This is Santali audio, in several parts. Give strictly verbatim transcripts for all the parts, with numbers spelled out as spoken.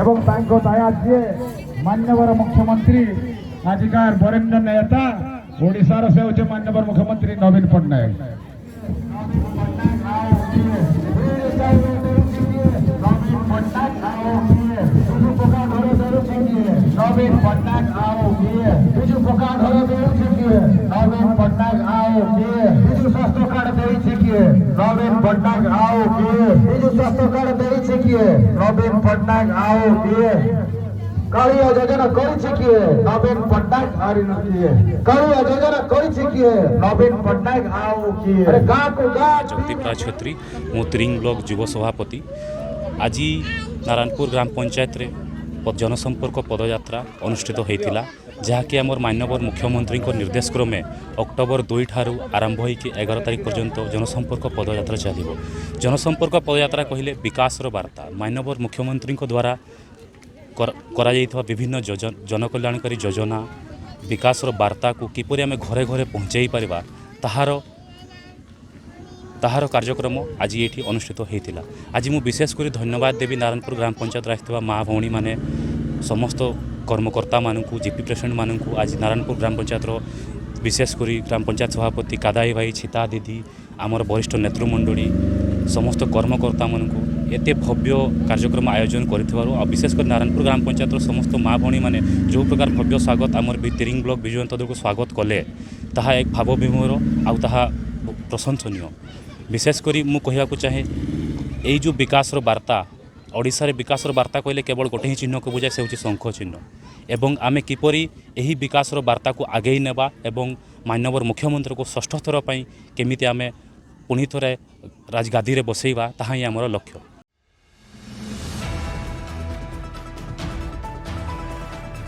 ଏବଂ ତାଙ୍କ ଦାୟାଦ ଯିଏ ମାନ୍ୟବର ମୁଖ୍ୟମନ୍ତ୍ରୀ, ଆଜିକାର ବରେଣ୍ୟ ନେତା, ଓଡ଼ିଶାର ସେ ହେଉଛି ମାନ୍ୟବର ମୁଖ୍ୟମନ୍ତ୍ରୀ ନବୀନ ପଟ୍ଟନାୟକ। ନବୀନ ପଟ୍ଟନାୟକ ଆଉ କିଏ? ବିଜୁ ପକ୍କା ଘର ଦେଉଛି କିଏ? ନବୀନ ପଟ୍ଟନାୟକ ଆଉ କିଏ? ବିଜୁ ପକ୍କା ଘର ଦେଉଛି କିଏ? ନବୀନ ପଟ୍ଟନାୟକ ଆଉ କିଏ? ବିଜୁ ସ୍ୱାସ୍ଥ୍ୟ କାର୍ଡ ଦେଇଛି କିଏ? ନବୀନ ପଟ୍ଟନାୟକ ଆଉ କିଏ? ବିଜୁ ସ୍ୱାସ୍ଥ୍ୟ କାର୍ଡ ଦେଇଛି କିଏ? ନବୀନ ପଟ୍ଟନାୟକ ଆଉ କିଏ? କାଳିଆ ଯୋଜନା କରିଛି କିଏ? ନବୀନ ପଟ୍ଟନାୟକ ଆରି କିଏ? କାଳିଆ ଯୋଜନା କରିଛି କିଏ? ନବୀନ ପଟ୍ଟନାୟକ ଆଉ କିଏ? ଆରେ ଗାଁକୁ ଗାଁ ଜ୍ୟୋତିପ୍ରକାଶ ଛେତ୍ରୀ, ମୁଁ ତିରିଙ୍ଗ ବ୍ଲକ ଯୁବ ସଭାପତି। ଆଜି ନାରାୟଣପୁର ଗ୍ରାମ ପଞ୍ଚାୟତରେ ପ-, ଜନସମ୍ପର୍କ ପଦଯାତ୍ରା ଅନୁଷ୍ଠିତ ହୋଇଥିଲା, ଯାହାକି ଆମର ମାନ୍ୟବର ମୁଖ୍ୟମନ୍ତ୍ରୀଙ୍କ ନିର୍ଦ୍ଦେଶ କ୍ରମେ ଅକ୍ଟୋବର ଦୁଇ ଠାରୁ ଆରମ୍ଭ ହୋଇକି ଏଗାର ତାରିଖ ପର୍ଯ୍ୟନ୍ତ ଜନସମ୍ପର୍କ ପଦଯାତ୍ରା ଚାଲିବ। ଜନସମ୍ପର୍କ ପଦଯାତ୍ରା କହିଲେ ବିକାଶର ବାର୍ତ୍ତା। ମାନ୍ୟବର ମୁଖ୍ୟମନ୍ତ୍ରୀଙ୍କ ଦ୍ୱାରା କର-, କରାଯାଇଥିବା ବିଭିନ୍ନ ଯୋଜ-, ଜନକଲ୍ୟାଣକାରୀ ଯୋଜନା, ବିକାଶର ବାର୍ତ୍ତାକୁ କିପରି ଆମେ ଘରେ ଘରେ ପହଞ୍ଚାଇ ପାରିବା, ତାହାର, ତାହାର କାର୍ଯ୍ୟକ୍ରମ ଆଜି ଏଇଠି ଅନୁଷ୍ଠିତ ହୋଇଥିଲା। ଆଜି ମୁଁ ବିଶେଷ କରି ଧନ୍ୟବାଦ ଦେବି ନାରାୟଣପୁର ଗ୍ରାମ ପଞ୍ଚାୟତରେ ଆସିଥିବା ମା ଭଉଣୀମାନେ, ସମସ୍ତ କର୍ମକର୍ତ୍ତାମାନଙ୍କୁ, ଜିପି ପ୍ରେସିଡେଣ୍ଟମାନଙ୍କୁ, ଆଜି ନାରାୟଣପୁର ଗ୍ରାମ ପଞ୍ଚାୟତର, ବିଶେଷ କରି ଗ୍ରାମ ପଞ୍ଚାୟତ ସଭାପତି କାଦାଇ ଭାଇ, ଛିତା ଦିଦି, ଆମର ବରିଷ୍ଠ ନେତୃମଣ୍ଡଳୀ, ସମସ୍ତ କର୍ମକର୍ତ୍ତାମାନଙ୍କୁ ଏତେ ଭବ୍ୟ କାର୍ଯ୍ୟକ୍ରମ ଆୟୋଜନ କରିଥିବାରୁ, ଆଉ ବିଶେଷ କରି ନାରାୟଣପୁର ଗ୍ରାମ ପଞ୍ଚାୟତର ସମସ୍ତ ମା ଭଉଣୀମାନେ ଯେଉଁ ପ୍ରକାର ଭବ୍ୟ ସ୍ୱାଗତ ଆମର ବି-, ତିରିଙ୍ଗ ବ୍ଲକ ବିଜୁ ଜନତା ଦଳକୁ ସ୍ୱାଗତ କଲେ, ତାହା ଏକ ଭାବବିଭୋର, ଆଉ ତାହା ବ-, ପ୍ରଶଂସନୀୟ। ବିଶେଷ କରି ମୁଁ କହିବାକୁ ଚାହେଁ, ଏଇ ଯେଉଁ ବିକାଶର ବାର୍ତ୍ତା, ଓଡ଼ିଶାରେ ବିକାଶର ବାର୍ତ୍ତା କହିଲେ କେବଳ ଗୋଟେ ହିଁ ଚିହ୍ନକୁ ବୁଝାଏ, ସେ ହେଉଛି ଶଙ୍ଖ ଚିହ୍ନ। ଏବଂ ଆମେ କିପରି ଏହି ବିକାଶର ବାର୍ତ୍ତାକୁ ଆଗେଇ ନେବା ଏବଂ ମାନ୍ୟବର ମୁଖ୍ୟମନ୍ତ୍ରୀଙ୍କୁ ଷଷ୍ଠ ଥର ପାଇଁ କେମିତି ଆମେ ପୁଣି ଥରେ ରାଜଗାଦିରେ ବସେଇବା, ତାହା ହିଁ ଆମର ଲକ୍ଷ୍ୟ।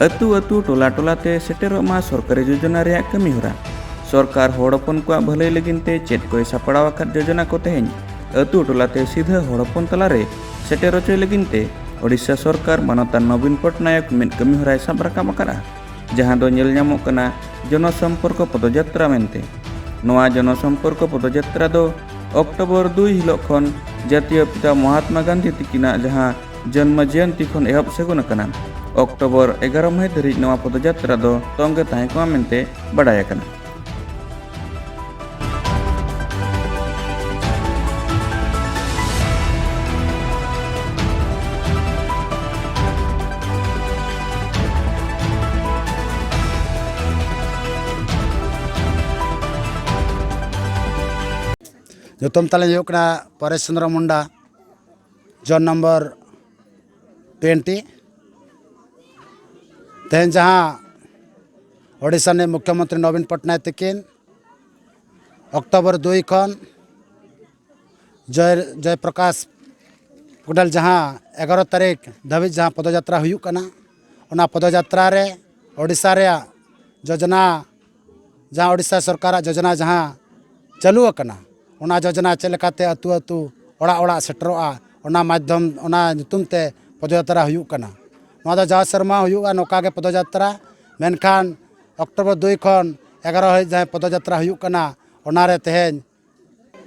ᱟᱹᱛᱩ ᱟᱹᱛᱩ, ᱴᱚᱞᱟ ᱴᱚᱞᱟ ᱛᱮ ᱥᱮᱴᱮᱨᱚᱜ ᱢᱟ ᱥᱚᱨᱠᱟᱨᱤ ᱡᱳᱡᱚᱱᱟ ᱨᱮᱭᱟᱜ ᱠᱟᱹᱢᱤᱦᱚᱨᱟ᱾ ᱥᱚᱨᱠᱟᱨ ᱦᱚᱲ ᱦᱚᱯᱚᱱ ᱠᱚᱣᱟᱜ ᱵᱷᱟᱹᱞᱟᱹᱭ ᱞᱟᱹᱜᱤᱫ ᱛᱮ ᱪᱮᱫ ᱠᱚᱭ ᱥᱟᱯᱲᱟᱣ ᱟᱠᱟᱫ ᱡᱳᱡᱚᱱᱟ ᱠᱚ ᱛᱮᱦᱮᱧ ᱟᱹᱛᱩ ᱴᱚᱞᱟ ᱛᱮ ᱥᱤᱫᱷᱟᱹ ᱦᱚᱲ ᱦᱚᱯᱚᱱ ᱛᱟᱞᱟᱨᱮ ᱥᱮᱴᱮᱨ ᱦᱚᱪᱚᱭ ᱞᱟᱹᱜᱤᱫ ᱛᱮ ᱳᱰᱤᱥᱟ ᱥᱚᱨᱠᱟᱨ ᱢᱟᱱᱚᱛᱟᱱ ᱱᱚᱵᱤᱱ ᱯᱚᱴᱱᱟᱭᱚᱠ ᱢᱤᱫ ᱠᱟᱹᱢᱤᱦᱚᱨᱟᱭ ᱥᱟᱵ ᱨᱟᱠᱟᱵ ᱟᱠᱟᱫᱼᱟ, ᱡᱟᱦᱟᱸ ᱫᱚ ᱧᱮᱞ ᱧᱟᱢᱚᱜ ᱠᱟᱱᱟ ᱡᱚᱱᱚᱥᱚᱢᱯᱚᱨᱠᱚ ᱯᱚᱫᱚᱡᱟᱛᱨᱟ ᱢᱮᱱᱛᱮ᱾ ᱱᱚᱣᱟ ᱡᱚᱱᱚᱥᱚᱢᱯᱚᱨᱠᱚ ᱯᱚᱫᱚᱡᱟᱛᱨᱟ ᱫᱚ ᱚᱠᱴᱳᱵᱚᱨ ᱫᱩᱭ ᱦᱤᱞᱳᱜ ᱠᱷᱚᱱ ᱡᱟᱹᱛᱤᱭᱚ ᱯᱤᱛᱟ ᱢᱚᱦᱟᱛᱢᱟ ᱜᱟᱱᱫᱷᱤ ᱛᱤᱠᱤᱱᱟᱜ ᱡᱟᱦᱟᱸ ᱡᱚᱱᱢᱚ ᱡᱚᱭᱚᱱᱛᱤ ᱠᱷᱚᱱ ᱮᱦᱚᱵ ᱥᱟᱹᱜᱩᱱ ᱟᱠᱟᱱᱟ᱾ ᱚᱠᱴᱳᱵᱚᱨ ᱮᱜᱟᱨᱚ ᱢᱟᱹᱦᱤᱛ ᱫᱷᱟᱹᱨᱤᱡ ᱱᱚᱣᱟ ᱯᱚᱫᱚᱡᱟᱛᱨᱟ ᱫᱚ ᱛᱚᱝᱜᱮ ᱛᱟᱦᱮᱸ ᱠᱚᱜᱼᱟ ᱢᱮᱱᱛᱮ ᱵᱟᱰᱟᱭ ᱟᱠᱟᱱᱟ᱾ ᱧᱩᱛᱩᱢ ᱛᱟᱹᱞᱤᱧ ᱦᱩᱭᱩᱜ ᱠᱟᱱᱟ ᱯᱚᱨᱮᱥ ᱪᱚᱱᱫᱨᱚ ᱢᱩᱱᱰᱟ, ᱡᱚᱱ ᱱᱚᱢᱵᱚᱨ ᱴᱩᱭᱮᱱᱴᱤ᱾ ᱛᱮᱦᱮᱧ ᱡᱟᱦᱟᱸ ᱳᱰᱤᱥᱟ ᱨᱤᱱᱤᱡ ᱢᱩᱠᱷᱭᱚᱢᱚᱱᱛᱨᱤ ᱱᱚᱵᱤᱱ ᱯᱚᱴᱱᱟᱭᱮᱠ ᱛᱟᱹᱠᱤᱱ ᱚᱠᱴᱳᱵᱚᱨ ᱫᱩᱭ ᱠᱷᱚᱱ ᱡᱚᱭ, ᱡᱚᱭ ᱯᱨᱚᱠᱟᱥ ᱯᱚᱰᱮᱞ ᱡᱟᱦᱟᱸ ᱮᱜᱟᱨᱚ ᱛᱟᱹᱨᱤᱠᱷ ᱫᱷᱟᱹᱵᱤᱡ ᱡᱟᱦᱟᱸ ᱯᱚᱫᱚᱡᱟᱛᱨᱟ ᱦᱩᱭᱩᱜ ᱠᱟᱱᱟ, ᱚᱱᱟ ᱯᱚᱫᱚᱡᱟᱛᱨᱟ ᱨᱮ ᱳᱰᱤᱥᱟ ᱨᱮᱭᱟᱜ ᱡᱳᱡᱚᱱᱟ, ᱡᱟᱦᱟᱸ ᱳᱰᱤᱥᱟ ᱥᱚᱨᱠᱟᱨᱟᱜ ᱡᱳᱡᱚᱱᱟ ᱡᱟᱦᱟᱸ ᱪᱟᱹᱞᱩ ᱟᱠᱟᱱᱟ, ᱚᱱᱟ ᱡᱳᱡᱚᱱᱟ ᱪᱮᱫ ᱞᱮᱠᱟᱛᱮ ᱟᱹᱛᱩ ᱟᱹᱛᱩ, ᱚᱲᱟᱜ ᱚᱲᱟᱜ ᱥᱮᱴᱮᱨᱚᱜᱼᱟ, ᱚᱱᱟ ᱢᱟᱫᱽᱫᱷᱚᱢ, ᱚᱱᱟ ᱧᱩᱛᱩᱢ ᱛᱮ ᱯᱚᱫᱚᱡᱟᱛᱨᱟ ᱦᱩᱭᱩᱜ ᱠᱟᱱᱟ᱾ ᱱᱚᱣᱟ ᱫᱚ ᱡᱟᱣ ᱥᱮᱨᱢᱟ ᱦᱩᱭᱩᱜᱼᱟ ᱱᱚᱝᱠᱟ ᱜᱮ ᱯᱚᱫᱚᱡᱟᱛᱨᱟ, ᱢᱮᱱᱠᱷᱟᱱ ᱚᱠᱴᱳᱵᱚᱨ ᱫᱩᱭ ᱠᱷᱚᱱ ᱮᱜᱟᱨᱚ ᱦᱟᱹᱵᱤᱡ ᱡᱟᱦᱟᱸ ᱯᱚᱫᱚᱡᱟᱛᱨᱟ ᱦᱩᱭᱩᱜ ᱠᱟᱱᱟ, ᱚᱱᱟᱨᱮ ᱛᱮᱦᱮᱧ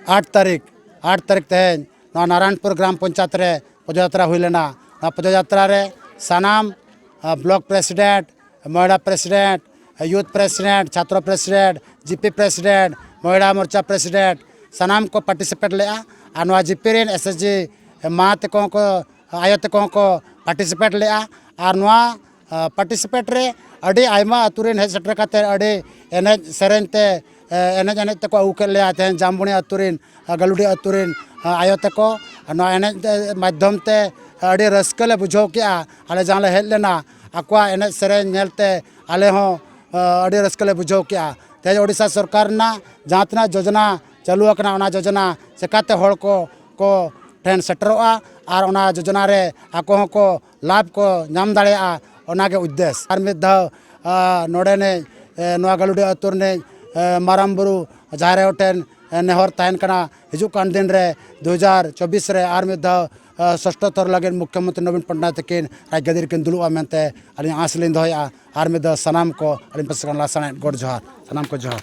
ᱟᱴ ᱛᱟᱹᱨᱤᱠᱷ, ᱟᱴ ᱛᱟᱹᱨᱤᱠᱷ ᱛᱮᱦᱮᱧ ᱱᱚᱣᱟ ᱱᱟᱨᱟᱭᱚᱱᱯᱩᱨ ᱜᱨᱟᱢ ᱯᱚᱧᱪᱟᱭᱮᱛ ᱨᱮ ᱯᱚᱫᱚᱡᱟᱛᱨᱟ ᱦᱩᱭ ᱞᱮᱱᱟ᱾ ᱱᱚᱣᱟ ᱯᱚᱫᱚᱡᱟᱛᱨᱟ ᱨᱮ ᱥᱟᱱᱟᱢ, ᱟ, ᱵᱞᱚᱠ ᱯᱨᱮᱥᱤᱰᱮᱱᱴ, ᱢᱚᱦᱤᱞᱟ ᱯᱨᱮᱥᱤᱰᱮᱱᱴ, ᱭᱩᱛᱷ ᱯᱨᱮᱥᱤᱰᱮᱱᱴ, ᱪᱷᱟᱛᱨᱚ ᱯᱨᱮᱥᱤᱰᱮᱱᱴ, ᱡᱤᱯᱤ ᱯᱨᱮᱥᱤᱰᱮᱱᱴ, ᱢᱚᱦᱤᱞᱟ ᱢᱳᱨᱪᱟ ᱯᱨᱮᱥᱤᱰᱮᱱᱴ, ᱥᱟᱱᱟᱢ ᱠᱚ ᱯᱟᱨᱴᱤᱥᱤᱯᱮᱴ ᱞᱮᱫᱼᱟ᱾ ᱟᱨ ᱱᱚᱣᱟ ᱡᱤᱯᱤ ᱨᱮᱱ ᱮᱥ ᱮᱥ ᱡᱤ ᱢᱟ ᱛᱟᱠᱚ ᱦᱚᱸᱠᱚ, ᱟᱭᱳ ᱛᱟᱠᱚ ᱦᱚᱸᱠᱚ ᱯᱟᱨᱴᱤᱥᱤᱯᱮᱴ ᱞᱮᱫᱼᱟ᱾ ᱟᱨ ᱱᱚᱣᱟ ᱟ, ᱯᱟᱨᱴᱤᱥᱤᱯᱮᱴ ᱨᱮ ᱟᱹᱰᱤ ᱟᱭᱢᱟ ᱟᱹᱛᱩ ᱨᱮᱱ ᱦᱮᱡ ᱥᱮᱴᱮᱨ ᱠᱟᱛᱮ ᱟᱹᱰᱤ ᱮᱱᱮᱡ ᱥᱮᱨᱮᱧ ᱛᱮ, ᱮ, ᱮᱱᱮᱡ ᱮᱱᱮᱡ ᱛᱮᱠᱚ ᱟᱹᱜᱩ ᱠᱮᱫ ᱞᱮᱭᱟ᱾ ᱛᱮᱦᱮᱧ ᱡᱟᱢᱵᱚᱱᱤ ᱟᱹᱛᱩ ᱨᱮᱱ, ᱟ, ᱜᱟᱹᱞᱩᱰᱤ ᱟᱹᱛᱩ ᱨᱮᱱ, ᱟ, ᱟᱭᱳ ᱛᱟᱠᱚ ᱱᱚᱣᱟ ᱮᱱᱮᱡ ᱛᱮ, ᱢᱟᱫᱽᱫᱷᱚᱢ ᱛᱮ ᱟᱹᱰᱤ ᱨᱟᱹᱥᱠᱟᱹ ᱞᱮ ᱵᱩᱡᱷᱟᱹᱣ ᱠᱮᱜᱼᱟ᱾ ᱟᱞᱮ ᱡᱟᱦᱟᱸ ᱞᱮ ᱦᱮᱡ ᱞᱮᱱᱟ, ᱟᱠᱚᱣᱟᱜ ᱮᱱᱮᱡ ᱥᱮᱨᱮᱧ ᱧᱮᱞ ᱛᱮ ᱟᱞᱮ ᱦᱚᱸ, ᱟ, ᱟᱹᱰᱤ ᱨᱟᱹᱥᱠᱟᱹ ᱞᱮ ᱵᱩᱡᱷᱟᱹᱣ ᱠᱮᱜᱼᱟ᱾ ᱛᱮᱦᱮᱧ ᱳᱰᱤᱥᱟ ᱥᱚᱨᱠᱟᱨ ᱨᱮᱱᱟᱜ ᱡᱟᱦᱟᱸ ᱛᱤᱱᱟᱹᱜ ᱡᱳᱡᱚᱱᱟ ᱪᱟᱹᱞᱩ ᱟᱠᱟᱱᱟ, ᱚᱱᱟ ᱡᱳᱡᱚᱱᱟ ᱪᱮᱠᱟᱛᱮ ᱦᱚᱲ ᱠᱚ, ᱠᱚ ᱴᱷᱮᱱ ᱥᱮᱴᱮᱨᱚᱜᱼᱟ ᱟᱨ ᱚᱱᱟ ᱡᱳᱡᱚᱱᱟ ᱨᱮ ᱟᱠᱚ ᱦᱚᱸᱠᱚ ᱞᱟᱵᱷ ᱠᱚ ᱧᱟᱢ ᱫᱟᱲᱮᱭᱟᱜᱼᱟ, ᱚᱱᱟᱜᱮ ᱩᱫᱽᱫᱮᱥ᱾ ᱟᱨ ᱢᱤᱫ ᱫᱷᱟᱣ, ᱟ, ᱱᱚᱰᱮᱱᱤᱡ, ᱮ, ᱱᱚᱣᱟ ᱜᱟᱹᱞᱩᱰᱤ ᱟᱹᱛᱩ ᱨᱤᱱᱤᱡ, ᱮ, ᱢᱟᱨᱟᱝ ᱵᱩᱨᱩ ᱡᱟᱦᱮᱨ ᱟᱭᱳ ᱴᱷᱮᱱ, ᱮ, ᱱᱮᱦᱚᱨ ᱛᱟᱦᱮᱱ ᱠᱟᱱᱟ, ᱦᱤᱡᱩᱜ ᱠᱟᱱ ᱫᱤᱱ ᱨᱮ ᱫᱩ ᱦᱟᱡᱟᱨ ᱪᱚᱵᱵᱤᱥ ᱨᱮ ᱟᱨ ᱢᱤᱫ ᱫᱷᱟᱣ, ᱟ, ᱥᱚᱥᱴᱚ ᱛᱚᱨ ᱞᱟᱹᱜᱤᱫ ᱢᱩᱠᱷᱭᱚᱢᱚᱱᱛᱨᱤ ᱱᱚᱵᱤᱱ ᱯᱚᱴᱱᱟᱭᱮᱠ ᱛᱟᱹᱠᱤᱱ ᱨᱟᱡᱽ ᱜᱟᱹᱫᱤ ᱨᱮᱠᱤᱱ ᱫᱩᱲᱩᱵᱼᱟ ᱢᱮᱱᱛᱮ ᱟᱹᱞᱤᱧ ᱟᱸᱥ ᱞᱤᱧ ᱫᱚᱦᱚᱭᱮᱫᱼᱟ᱾ ᱟᱨ ᱢᱤᱫ ᱫᱷᱟᱣ ᱥᱟᱱᱟᱢ ᱠᱚ ᱟᱹᱞᱤᱧ ᱯᱟᱥᱮ ᱠᱷᱚᱱ ᱞᱟᱥᱟᱲᱦᱮᱫ ᱜᱚᱰ ᱡᱚᱦᱟᱨ, ᱥᱟᱱᱟᱢ ᱠᱚ ᱡᱚᱦᱟᱨ᱾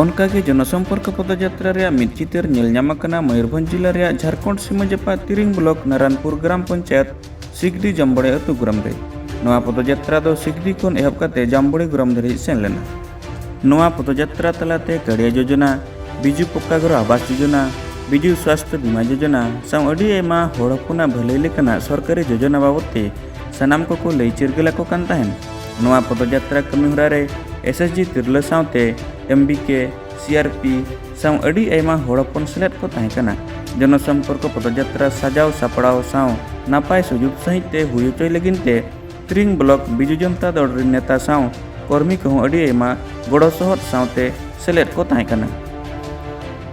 ᱚᱱᱠᱟᱜᱮ ᱡᱚᱱᱚᱥᱚᱢᱯᱚᱨᱠᱚ ᱯᱚᱫᱚᱡᱟᱛᱨᱟ ᱨᱮᱭᱟᱜ ᱢᱤᱫ ᱪᱤᱛᱟᱹᱨ ᱧᱮᱞ ᱧᱟᱢ ᱟᱠᱟᱱᱟ ᱢᱚᱭᱩᱨᱵᱷᱚᱸᱡᱽ ᱡᱤᱞᱟ ᱨᱮᱭᱟᱜ ᱡᱷᱟᱲᱠᱷᱚᱸᱰ ᱥᱤᱢᱟᱹ ᱡᱟᱯᱟᱜ ᱛᱤᱨᱤᱝ ᱵᱞᱚᱠ ᱱᱟᱨᱟᱱᱯᱩᱨ ᱜᱨᱟᱢ ᱯᱚᱧᱪᱟᱭᱮᱛ ᱥᱤᱠᱫᱤ ᱡᱟᱢᱵᱚᱲᱮ ᱟᱹᱛᱩ ᱜᱨᱟᱢ ᱨᱮ᱾ ᱱᱚᱣᱟ ᱯᱚᱫᱚᱡᱟᱛᱨᱟ ᱫᱚ ᱥᱤᱠᱫᱤ ᱠᱷᱚᱱ ᱮᱦᱚᱵ ᱠᱟᱛᱮ ᱡᱟᱢᱵᱚᱲᱮ ᱜᱨᱟᱢ ᱫᱷᱟᱹᱨᱤᱡ ᱥᱮᱱ ᱞᱮᱱᱟ᱾ ᱱᱚᱣᱟ ᱯᱚᱫᱚᱡᱟᱛᱨᱟ ᱛᱟᱞᱟᱛᱮ ᱠᱟᱲᱤᱭᱟ ᱡᱳᱡᱚᱱᱟ, ᱵᱤᱡᱩ ᱯᱚᱠᱠᱟ ᱜᱷᱚᱨ ᱟᱵᱟᱥ ᱡᱳᱡᱚᱱᱟ, ᱵᱤᱡᱩ ᱥᱣᱟᱥᱛᱷ ᱵᱤᱢᱟ ᱡᱳᱡᱚᱱᱟ ᱥᱟᱶ ᱟᱹᱰᱤ ᱟᱭᱢᱟ ᱦᱚᱲ ᱦᱚᱯᱚᱱᱟᱜ ᱵᱷᱟᱹᱞᱟᱹᱭ ᱞᱮᱠᱟᱱᱟᱜ ᱥᱚᱨᱠᱟᱨᱤ ᱡᱳᱡᱚᱱᱟ ᱵᱟᱵᱚᱫ ᱛᱮ ᱥᱟᱱᱟᱢ ᱠᱚᱠᱚ ᱞᱟᱹᱭ ᱪᱤᱨᱜᱟᱹᱞ ᱟᱠᱚ ᱠᱟᱱ ᱛᱟᱦᱮᱸᱱ᱾ ᱱᱚᱣᱟ ᱯᱚᱫᱚᱡᱟᱛᱨᱟ ᱠᱟᱹᱢᱤ ᱦᱚᱨᱟ ᱨᱮ ᱮᱥ ᱮᱥ ᱡᱤ ᱛᱤᱨᱞᱟᱹ ᱥᱟᱶᱛᱮ ᱮᱢ ᱵᱤ ᱠᱮ, ᱥᱤ ᱟᱨ ᱯᱤ ᱥᱟᱶ ᱟᱹᱰᱤ ᱟᱭᱢᱟ ᱦᱚᱲ ᱦᱚᱯᱚᱱ ᱥᱮᱞᱮᱫ ᱠᱚ ᱛᱟᱦᱮᱸ ᱠᱟᱱᱟ᱾ ᱡᱚᱱᱚᱥᱚᱢᱯᱚᱨᱠᱚ ᱯᱚᱫᱚᱡᱟᱛᱨᱟ ᱥᱟᱡᱟᱣ ᱥᱟᱯᱲᱟᱣ ᱥᱟᱶ ᱱᱟᱯᱟᱭ ᱥᱩᱡᱩᱜ ᱥᱟᱺᱦᱤᱡ ᱛᱮ ᱦᱩᱭ ᱦᱚᱪᱚᱭ ᱞᱟᱹᱜᱤᱫ ᱛᱮ ᱛᱤᱨᱤᱝ ᱵᱞᱚᱠ ᱵᱤᱡᱩ ᱡᱚᱱᱛᱟ ᱫᱚᱞ ᱨᱤᱱ ᱱᱮᱛᱟ ᱥᱟᱶ ᱠᱚᱨᱢᱤ ᱠᱚᱦᱚᱸ ᱟᱹᱰᱤ ᱟᱭᱢᱟ ᱜᱚᱲᱚ ᱥᱚᱦᱚᱫ ᱥᱟᱶᱛᱮ ᱥᱮᱞᱮᱫ ᱠᱚ ᱛᱟᱦᱮᱸ ᱠᱟᱱᱟ᱾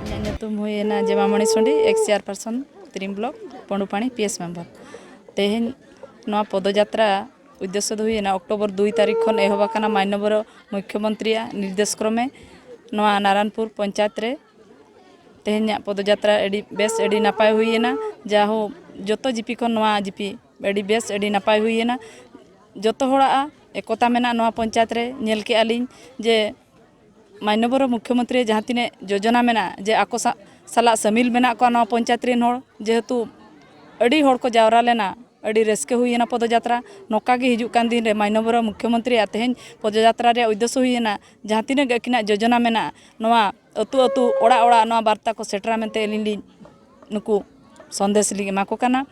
ᱤᱧᱟᱹᱜ ᱧᱩᱛᱩᱢ ᱦᱩᱭᱮᱱᱟ ᱡᱮᱢᱟᱢᱚᱬᱤ ᱥᱚᱸᱰᱤ, ᱮᱠᱥ ᱪᱮᱭᱟᱨᱯᱟᱨᱥᱚᱱ ᱛᱤᱨᱤᱝ block, Pondupari P S member. ᱛᱮᱦᱮᱧ ᱱᱚᱣᱟ ᱯᱚᱫᱚᱡᱟᱛᱨᱟ ᱩᱫᱽᱫᱮᱥᱥᱚ ᱫᱚ ᱦᱩᱭᱮᱱᱟ ᱚᱠᱴᱳᱵᱚᱨ ᱫᱩᱭ ᱛᱟᱹᱨᱤᱠᱷ ᱠᱷᱚᱱ ᱮᱦᱚᱵ ᱟᱠᱟᱱᱟ ᱢᱟᱱᱱᱚᱵᱚᱨ ᱢᱩᱠᱷᱭᱚᱢᱚᱱᱛᱨᱤᱭᱟᱜ ᱱᱤᱨᱫᱮᱥ ᱠᱨᱚᱢᱮ ᱱᱚᱣᱟ ᱱᱟᱨᱟᱱᱯᱩᱨ ᱯᱚᱧᱪᱟᱭᱮᱛ ᱨᱮ᱾ ᱛᱮᱦᱮᱧᱟᱜ ᱯᱚᱫᱚᱡᱟᱛᱨᱟ ᱟᱹᱰᱤ ᱵᱮᱥ, ᱟᱹᱰᱤ ᱱᱟᱯᱟᱭ ᱦᱩᱭᱮᱱᱟ᱾ ᱡᱟᱦᱳ ᱡᱚᱛᱚ ᱡᱤᱯᱤ ᱠᱷᱚᱱ ᱱᱚᱣᱟ ᱡᱤᱯᱤ ᱟᱹᱰᱤ ᱵᱮᱥ, ᱟᱹᱰᱤ ᱱᱟᱯᱟᱭ ᱦᱩᱭᱮᱱᱟ᱾ ᱡᱚᱛᱚ ᱦᱚᱲᱟᱜ ᱮᱠᱚᱛᱟ ᱢᱮᱱᱟᱜᱼᱟ ᱱᱚᱣᱟ ᱯᱚᱧᱪᱟᱭᱮᱛ ᱨᱮ᱾ ᱧᱮᱞ ᱠᱮᱜᱼᱟ ᱞᱤᱧ ᱡᱮ ᱢᱟᱱᱱᱚᱵᱚᱨ ᱢᱩᱠᱷᱭᱚᱢᱚᱱᱛᱨᱤ ᱡᱟᱦᱟᱸ ᱛᱤᱱᱟᱹᱜ ᱡᱳᱡᱚᱱᱟ ᱢᱮᱱᱟᱜᱼᱟ, ᱡᱮ ᱟᱠᱚ ᱥᱟ-, ᱥᱟᱞᱟᱜ ᱥᱟᱹᱢᱤᱞ ᱢᱮᱱᱟᱜ ᱠᱚᱣᱟ ᱱᱚᱣᱟ ᱯᱚᱧᱪᱟᱭᱮᱛ ᱨᱮᱱ ᱦᱚᱲ, ᱡᱮᱦᱮᱛᱩ ᱟᱹᱰᱤ ᱦᱚᱲ ᱠᱚ ᱡᱟᱣᱨᱟ ᱞᱮᱱᱟ, ᱟᱹᱰᱤ ᱨᱟᱹᱥᱠᱟᱹ ᱦᱩᱭᱮᱱᱟ ᱯᱚᱫᱚᱡᱟᱛᱨᱟ᱾ ᱱᱚᱝᱠᱟ ᱜᱮ ᱦᱤᱡᱩᱜ ᱠᱟᱱ ᱫᱤᱱ ᱨᱮ ᱢᱟᱱᱱᱚᱵᱚᱨ ᱢᱩᱠᱷᱭᱚᱢᱚᱱᱛᱨᱤᱭᱟᱜ ᱛᱮᱦᱮᱧ ᱯᱚᱫᱚᱡᱟᱛᱨᱟ ᱨᱮᱭᱟᱜ ᱩᱫᱽᱫᱮᱥᱥᱚ ᱦᱩᱭᱮᱱᱟ, ᱡᱟᱦᱟᱸ ᱛᱤᱱᱟᱹᱜ ᱜᱮ ᱟᱹᱠᱤᱱᱟᱜ ᱡᱳᱡᱚᱱᱟ ᱢᱮᱱᱟᱜᱼᱟ, ᱱᱚᱣᱟ ᱟᱹᱛᱩ ᱟᱹᱛᱩ, ᱚᱲᱟᱜ ᱚᱲᱟᱜ ᱱᱚᱣᱟ ᱵᱟᱨᱛᱟ ᱠᱚ ᱥᱮᱴᱮᱨᱟ ᱢᱮᱱᱛᱮ ᱟᱹᱞᱤᱧ ᱞᱤᱧ ᱱᱩᱠᱩ ᱥᱚᱱᱫᱮᱥ ᱞᱤᱧ ᱮᱢᱟ ᱠᱚ ᱠᱟᱱᱟ᱾